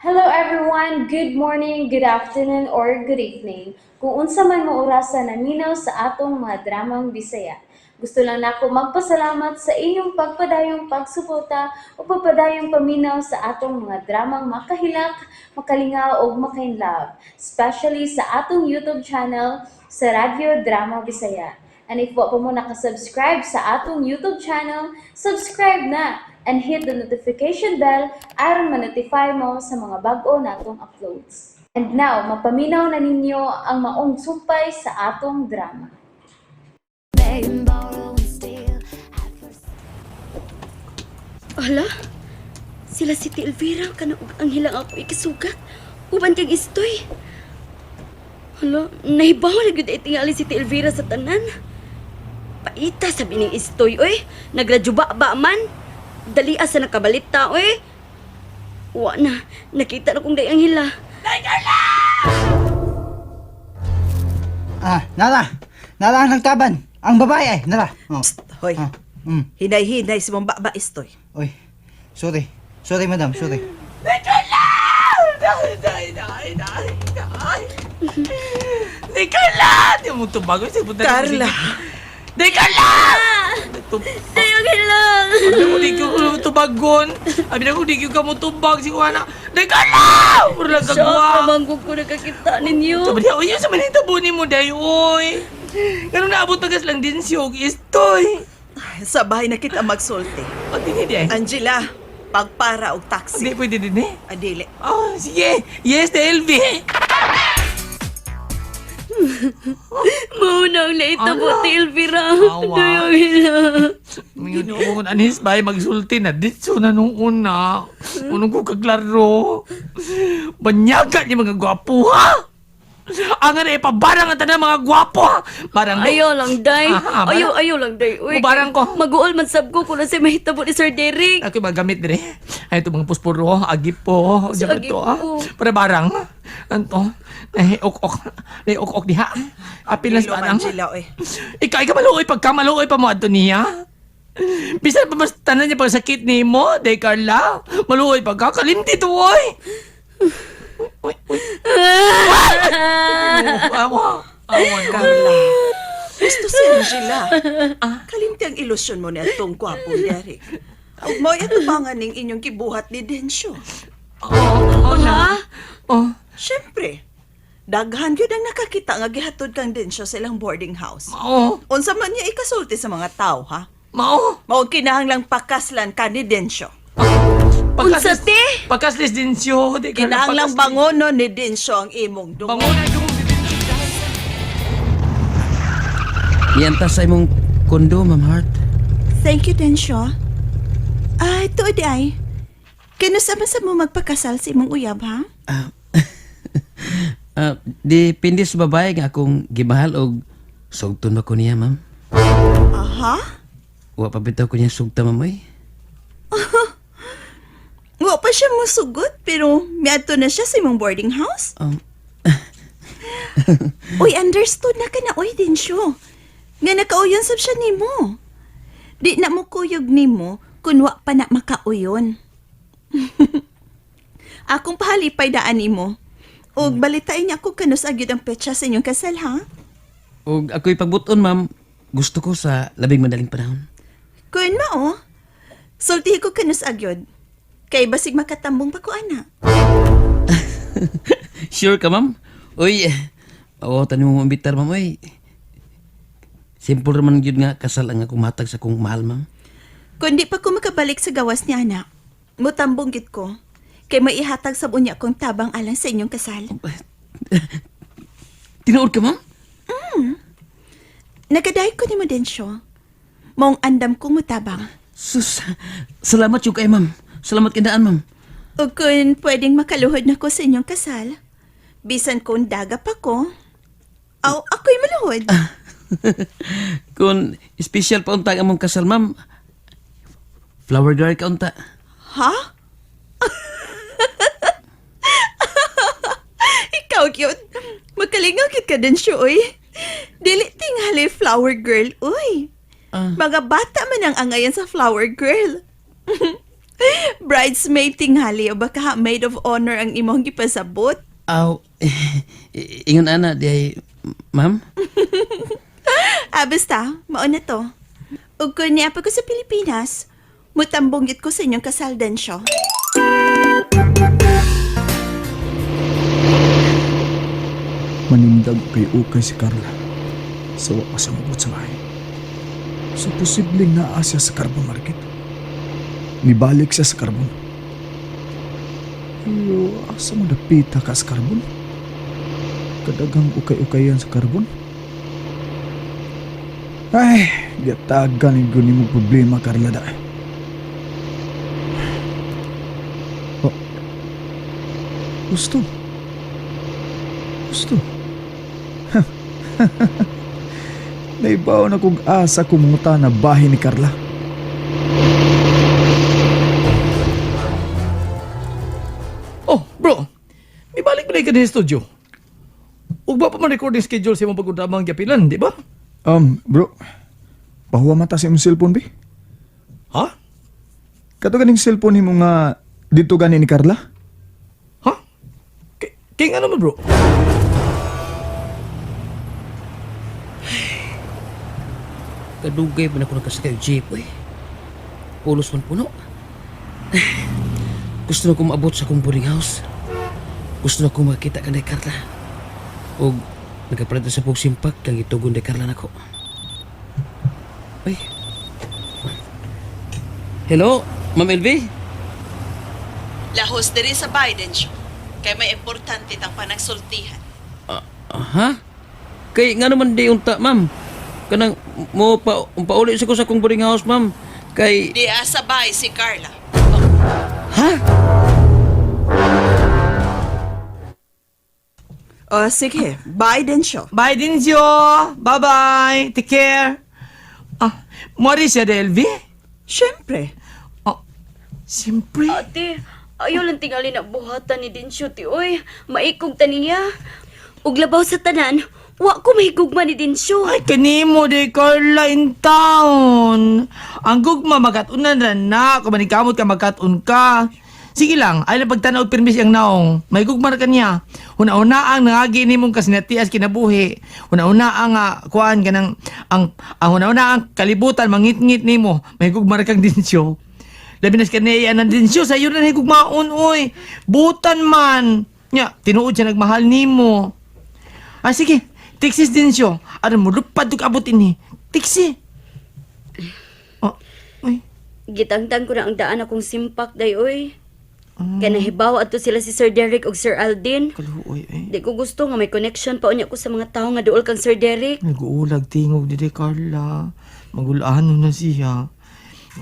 Hello everyone! Good morning, good afternoon, or good evening. Kung unsa man mo orasa naminaw sa atong mga dramang Bisaya. Gusto lang nako magpasalamat sa inyong pagpadayong pagsuporta o pagpadayong paminaw sa atong mga dramang makahilak, makalingaw ug makainlove, especially sa atong YouTube channel sa Radyo Drama Bisaya. And if wa pa mo nakasubscribe sa atong YouTube channel, subscribe na and hit the notification bell aron ma-notify mo sa mga bag-o natong uploads. And now, mapaminaw na ninyo ang maong sumpay sa atong drama. Beg and borrow and steal. At first Hala, sila si Tita Elvira kana og ang hilang ako ikisugat. Uban kag istoy. Hala, nahibaw na gyud ay tingali si Tita Elvira sa tanan. Paita sa bining istoy, oy. Nagradyuba ba man? Dali sa nakabalita, oy. Wa na, nakita na kong day ang hila. Ah, nara. Nara ang nagtaban. Ang babae ay, nara. Oh. Psst, hoy. Ah, Hinay-hinay si mong baba istoy. Oy. Sorry. Sorry, madam. Sorry. Day, day, day, day, day. Di Carla! Di mo tubago. Sige, punta na Carla. Di Carla! Day ang hilang! Abi ko di ko tubagon. Abi na ko di ko mo tubag. Sige, ana. Di Carla! Puro lang Siya, kagwa. kamanggog ko nakakita ninyo. Sabi niya, uy, sa manita ni mo, day, uy. Ganun naabot tagas lang din siyog, istoy. Sa bahay na kita magsulti. O, dini, di. Angela, pagpara og Hindi taxi. pwede din eh. Adili. Oh, sige. Yes, the LV. Mao na ang naitabo, Ala. Tita Elvira. Awa. Day ang hilang. Ngayon, anis bay, magsulti na. Ditso na nung una. Unong ko kaglaro. Banyaga ni mga gwapo, ha? Ang ano, ipabarang ang tanan mga gwapo, ha? Barang Ayaw lang, day. Ah, ah, Ayaw, ayaw lang, day. Uy, Mubarang ko. Maguol man sab ko kung nasa mahitabo ni Sir Derek. Ako yung magamit dire. Ay, ito mga pusporo, agipo, Sa diyan ito, ha? agipo. Para barang. Anto, nahiok-ok, nahiok-ok diha. Apilas Dilo, barang. Angela, oy. Ikaw, ikaw maluoy pagka maluoy pa mo adto niya. Bisan pa mas tanan niya pag sakit nimo, day Carla. Maluoy pagka kalimti to oy. Uy, uy, uy. Awa, awa, Carla. Gusto si Angela. Kalimti ang ilusyon mo ni atong gwapong Derek. Ug mo'y atubangan ning inyong gibuhat ni Densyo. Oh, oh na. Oh, Siyempre, daghan gyud ang nakakita nga gihatod kang Densyo sa ilang boarding house. mao, Unsa man niya ikasulti sa mga tao, ha? mao. Mao kinahanglang pakaslan ka ni Densyo. Unsa, te? Pagkaslis din siyo, day Carla. Kinahanglang bangono ni Densyo ang imong dungo. Bangono yung Nianta sa imong kondo, Ma'am Hart. Thank you, Densyo. Ay, tuod ay. Kinusa man sa mo magpakasal sa imong uyab, ha? Ah, ah, depende sa babae nga akong gimahal og sugton ba ko niya, ma'am? Aha. Wa pa bitaw ko niya sugta, ma'am, oy. Wa pa siya musugot, pero miadto na siya sa imong boarding house. Uy, understood na ka na, uy, Densyo. Nga nakauyon sab siya nimo. Di na mo kuyog nimo kun wa pa na makauyon. Akong pahalipay daan nimo. Og balitain niya ko kanus agyud ang petsa sa inyong kasal, ha? Og ako'y pagbuton, ma'am, gusto ko sa labing madaling panahon. Kun mao, sultihi ko kanus agyod. Kay basig makatambong pa ko ana. Sure ka, ma'am? Uy, oo, tanin mo mambitar, ma'am, oy. Simple raman gyud nga kasal ang akong matag sa akong mahal, ma'am. Kun di pa ko makabalik sa gawas ni ana, mutambong gid ko. Kay maihatag sa unya kong tabang alang sa inyong kasal. Tinuod ka, ma'am? Nagaday ko ni mo Densyo. Maong andam kong mutabang. Sus, salamat yung kay ma'am. Salamat kindaan, ma'am. O kun pwedeng makaluhod na ko sa inyong kasal, bisan kung daga pa ko, aw, ako'y maluhod. Kung special pa unta ang among kasal, ma'am, flower girl ka unta. Ha? Ikaw, cute. Makalingaw kit ka din siya, uy. Dili tingali flower girl, uy. Ah. Mga bata man ang angayan sa flower girl. Bridesmaid tingali o baka maid of honor ang imong gipasabot. Aw, ingon ana di ay, ma'am? Ah, basta, mao na to. Ug kun niya pa ko sa Pilipinas, mutambong gyud ko sa inyong kasal, Densyo. Manindag kay ukay si Carla. Sa wa pa siya mabot sa bahay. So posibleng naa siya sa carbon market. Nibalik siya sa carbon. Pero asa mo dapita ka sa carbon? Kadagang ukay-ukayan sa carbon? Ay, gatagan ni guni mo problema, Carla da. Oh. Gusto. Gusto. Naibaw na kong asa kumunguta na bahay ni Carla. Oh, bro. May balik ba na ka din sa studio? Ug ba pa man recording schedule sa imong pagudamang giapilan, di ba? Bro, pahuwa man ta sa imong cellphone, bi. Ha? Kato ganing cellphone nimo nga dito gani ni Carla? Ha? Kay nga naman, bro? Kadugay pa na ko nagkasakay og jeep, uy. Pulos man puno. Gusto na ko maabot sa akong boarding house. Gusto na ko makita kanay Carla. Og nagapalit na sa pugsimpak kang itugon ni Carla nako. Uy. Hello, Ma'am LV? Lahos diri sa bay, Densyo. Kay may importante tang panagsultihan. Aha. Kay nga naman di unta, ma'am. Kanang mo pa pauli sa ko sa akong boarding house, ma'am. Kay Di sa bay si Carla. ha? Oh, sige. Bye, Densyo. Bye, Dinzio! Bye-bye! Take care! Ah, mo rin siya, Delvi? Siyempre. Oh, siyempre. Ate, ayaw lang tingali na buhatan ni Densyo ti oy. Maikog ta niya. Ug labaw sa tanan, wa ko mahigugma ni Densyo. Ay, kanimo di Carla in town. Ang gugma, magkatunan na na. Kung manikamot ka, magkatun ka. Sige lang, ay lang pagtanaw permis ang naong. May gugma ra kaniya. Una-una ang nangagi nimong kasinatias kinabuhi. Una-una ang kuan kanang ang una-una ang kalibutan mangitngit nimo. May gugma ra kang dinsyo. Labi na sa kaniya ang dinsyo sa iyo na higugmaon oy. Butan man. Nya, tinuod siya nagmahal nimo. Ah, sige. Tixis din siya. Ano mo, lupad ug abot ini. Tixi. Oh, ay. Gitangtang ko na ang daan akong simpak day oy. Kay nahibaw adto sila si Sir Derek ug Sir Aldin. Kaluoy, ay. Di ko gusto nga may connection pa unya ko sa mga tawo nga duol kang Sir Derek. Nag-uulag tingog di Carla. Magulaan na siya.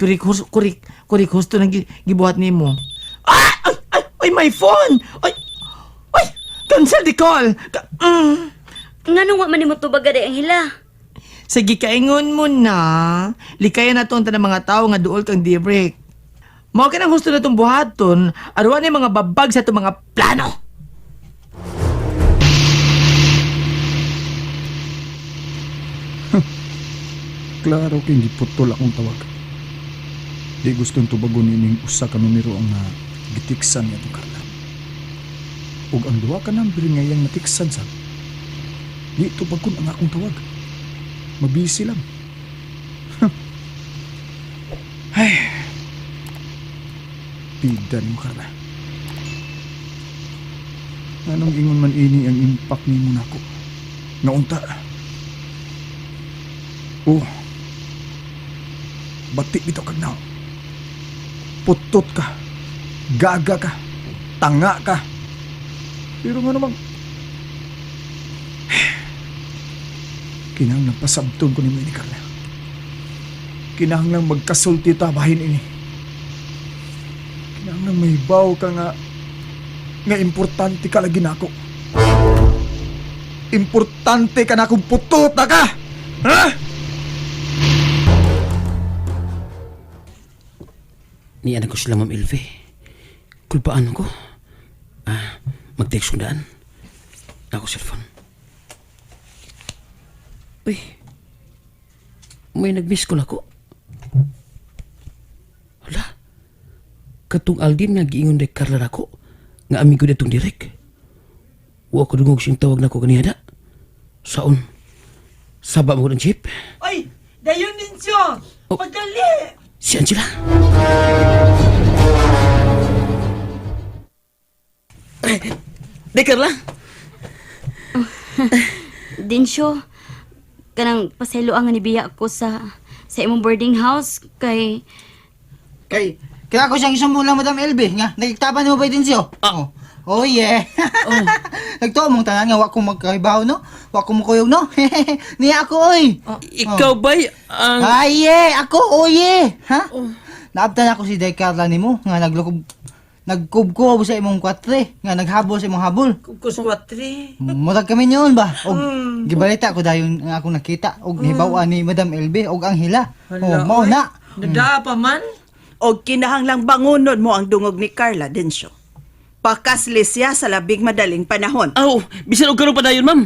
Kurik, kurik, kurik, husto nang gibuhat nimo. Ah! Ay, ay, ay, my phone! Ay, ay, cancel the call! Ngano wa man nimo tubag ang hila? Sige, kaingon mo na. Likayan na to ang tanang mga tao nga duol kang Derek. Mao ka nang husto na itong buhaton, aruan ni mga babag sa itong mga plano. Klaro kay giputol akong tawag. Di gustong tubagon ining usa ka numero ang gitiksan niya itong Carla. Ug ang duha ka number nga iyang natiksan sa di tubagon ang akong tawag. Mabisi lang. Ay. Pida nimo Carla. Anong ingon man ini ang impact nimo nako? Nga unta. Oh. Batik bitaw kag naw. Putot ka. Gaga ka. Tanga ka. Pero nga namang kinahanglan pasabton ko nimo ini Carla. Kinahanglan magkasulti ta bahin ini. Kinahanglan mahibaw ka nga nga importante ka lagi nako. Importante ka na kung putot na ka! Ha? Niyan ko sila, Ma'am LV. Kulpaan ko. Ah, mag-text ko daan. Ako cellphone. Uy. May nag-miss call ako. Hala. Katong Aldin nga giingon day Carla nako nga amigo datong Derek. Wa ko dungog siyang tawag nako ganiha da. Saon? Saba mo ang jeep? Ay, dayon din siya. Oh. Pagdali. Si Angela. Day Carla. Dinsyo, kanang pasaylo ang nibiya ko sa imong boarding house kay Kay, kaya ako siyang isang lang, Madam LB, nga, nagtaban mo ba din siyo? Oh. Oh yeah. Oh. Nagtuo mong tanan nga wa ko magkaibaw no? Wa ko mukuyog no? Niya ako oy. Ikaw ba'y ang... Ay, yeah, ako oh yeah. Ha? Naabtan ako si Day Carla nimo nga naglukob nagkubkob sa imong kwatre nga naghabol sa imong habol. Kus kwatre. Murag kami niyon ba? Og gibalita ko dayon nga akong nakita og nahibaw-an ni Madam LB og ang hila. Oh, mao na. Nadaa pa man. Og kinahanglang bangunon mo ang dungog ni Carla Densyo. Pakasli siya sa labing madaling panahon. Aw, bisan og karon pa dayon, ma'am.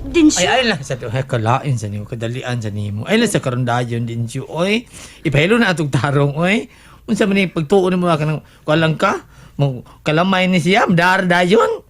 Dinsyo. Ay, ay lang sa ay, kalain sa nimo, kadalian sa nimo. Ay lang sa karon dayon din siya, oy. Ipahilo na atong tarong, oy. Unsa man ni pagtuon nimo ka nang kulang ka? Mo kalamay ni siya, dar dayon.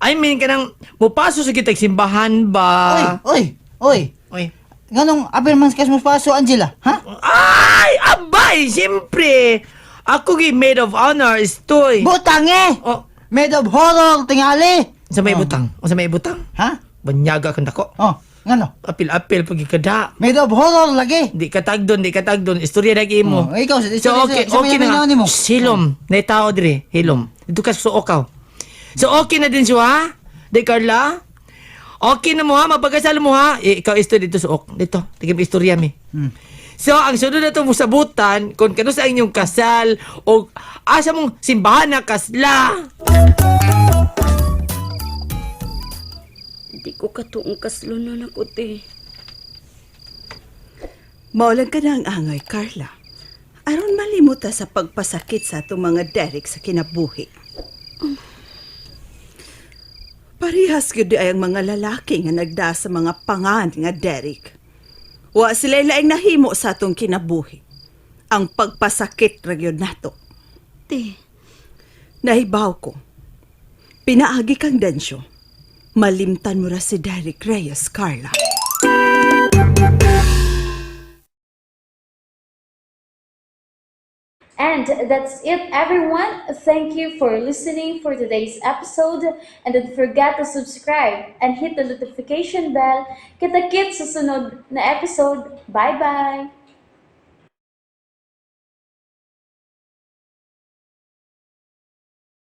I mean kanang mupaso sa kitag simbahan ba? Oy, oy, oy. Oy. Nganong apil man kas mo paso Angela, ha? Ay, abay, siyempre. Ako gi maid of honor istoy. Butang eh. Oh. Made of horror tingali. Sa may Oh. butang, sa may butang. Ha? Banyaga kang dako. Oh, ngano? Apil-apil pagikada. Made of horror lagi. Di ka tagdon, di ka tagdon. Istorya na mo. Oh, ikaw, So, istorya- okay, sa okay may na. naminaw nimo. Silom. Na tao dire. Hilom. Dito ka sa okaw. So, okay na din siya, ha? Di, Carla? Okay na mo, ha? Mapagkasal mo, ha? Eh, ikaw, isto dito sa ok. Dito. Tigim istorya mi. So, ang sunod na itong musabutan, kung kano sa inyong kasal, o asa mong simbahan na kasla. Di ko katuong kaslunon ako, te. Maulag ka na ang angay, Carla. Aron malimuta sa pagpasakit sa atong mga Derek sa kinabuhi. Parihas gyud ay ang mga lalaki nga nagda sa mga pangan nga Derek. Wa sila laing nahimo sa atong kinabuhi. Ang pagpasakit ra gyud nato. Te, Nahibaw ko. Pinaagi kang densyo. Malimtan mo ra si Derek Reyes, Carla. And that's it, everyone. Thank you for listening for today's episode. And don't forget to subscribe and hit the notification bell. Kita-kits sa sunod na episode. Bye-bye!